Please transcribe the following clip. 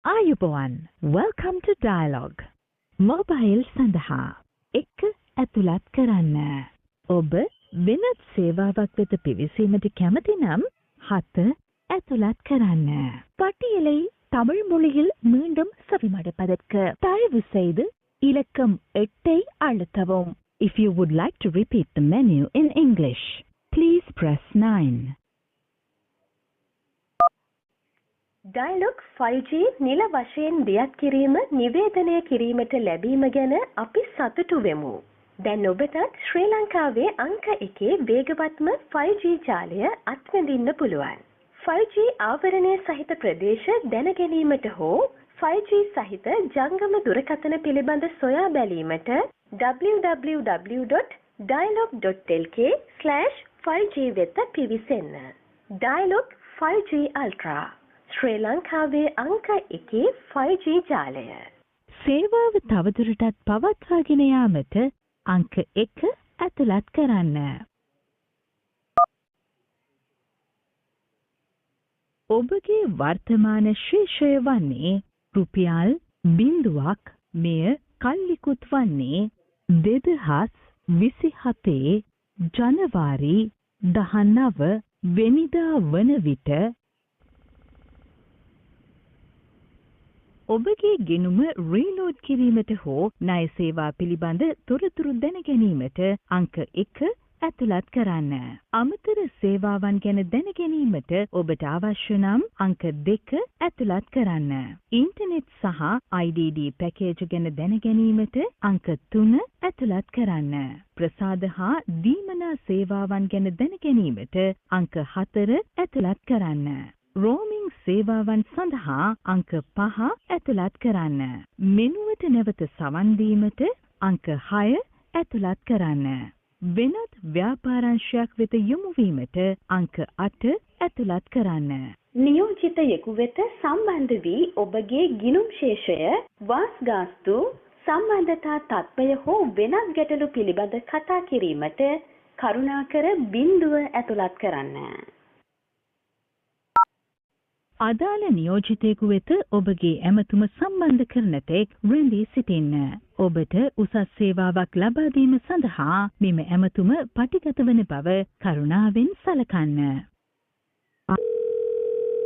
ආයුබෝවන්. Welcome to Dialog. Mobile සඳහා 1 ඇතුළත් කරන්න. ඔබ වෙනත් සේවාවක් වෙත පිවිසීමට කැමති නම් 7 ඇතුළත් කරන්න. பட்டியலை தமிழ் மொழியில் மீண்டும் செவிமடுப்பதற்கு தயவு செய்து இலக்கம் 8ஐ அழுத்தவும். If you would like to repeat the menu in English, please press 9. Dialog 5G නිල වශයෙන් දියත් කිරීම නිවේදනය කිරීමට ලැබීම ගැන අපි සතුටු වෙමු. දැන් ඔබටත් ශ්‍රී ලංකාවේ අංක එකේ වේගවත්ම 5G ජාලය අත්විඳින්න පුළුවන්. 5G ආවරණය සහිත ප්‍රදේශ දැන ගැනීමට හෝ 5G සහිත ජංගම දුරකථන පිළිබඳ සොයා බැලීමට www.dialog.lk/5G වෙත පිවිසෙන්න. Dialog 5G Ultra, ශ්‍රී ලංකාවේ අංක එකේ 5G ජාලය. සේවාව තවදුරටත් පවත්වාගෙන යාමට අංක 1 ඇතුළත් කරන්න. ඔබගේ වර්තමාන ශේෂය වන්නේ රුපියල් 0ක්. මෙය කල්ලිකුත් වන්නේ 2027 ජනවාරි 19 වෙනිදා වන විට. ඔබගේ ගිණුම රීලෝඩ් කිරීමට හෝ ණය සේවා පිළිබඳ තොරතුරු දැන ගැනීමට අංක 1 ඇතුළත් කරන්න. අමතර සේවාවන් ගැන දැන ගැනීමට ඔබට අවශ්‍ය නම් අංක 2 ඇතුළත් කරන්න. ඉන්ටර්නෙට් සහ IDD package ගැන දැන ගැනීමට අංක 3 ඇතුළත් කරන්න. ප්‍රසාද හා දීමනා සේවාවන් ගැන දැන ගැනීමට අංක 4 ඇතුළත් කරන්න. රෝමිං සේවාවන් සඳහා අංක 5 ඇතුළත් කරන්න. මෙනුවට නැවත සවන් දීමට අංක 6 ඇතුළත් කරන්න. වෙනත් ව්‍යාපාරාංශයක් වෙත යොමු වීමට අංක 8 ඇතුළත් කරන්න. නියෝජිතයෙකු වෙත සම්බන්ධ වී ඔබගේ ගිණුම් ශේෂය, වාස් ගාස්තු, සම්බන්ධතා තත්ත්වය හෝ වෙනත් ගැටලු පිළිබඳ කතා කිරීමට කරුණාකර 0 ඇතුළත් කරන්න. අදාළ නියෝජිතයෙකු වෙත ඔබගේ ඇමතුම සම්බන්ධ කරන තෙක් රැඳී සිටින්න. ඔබට උසස් සේවාවක් ලබා දීම සඳහා මෙම ඇමතුම පටිගත වන බව කරුණාවෙන් සලකන්න.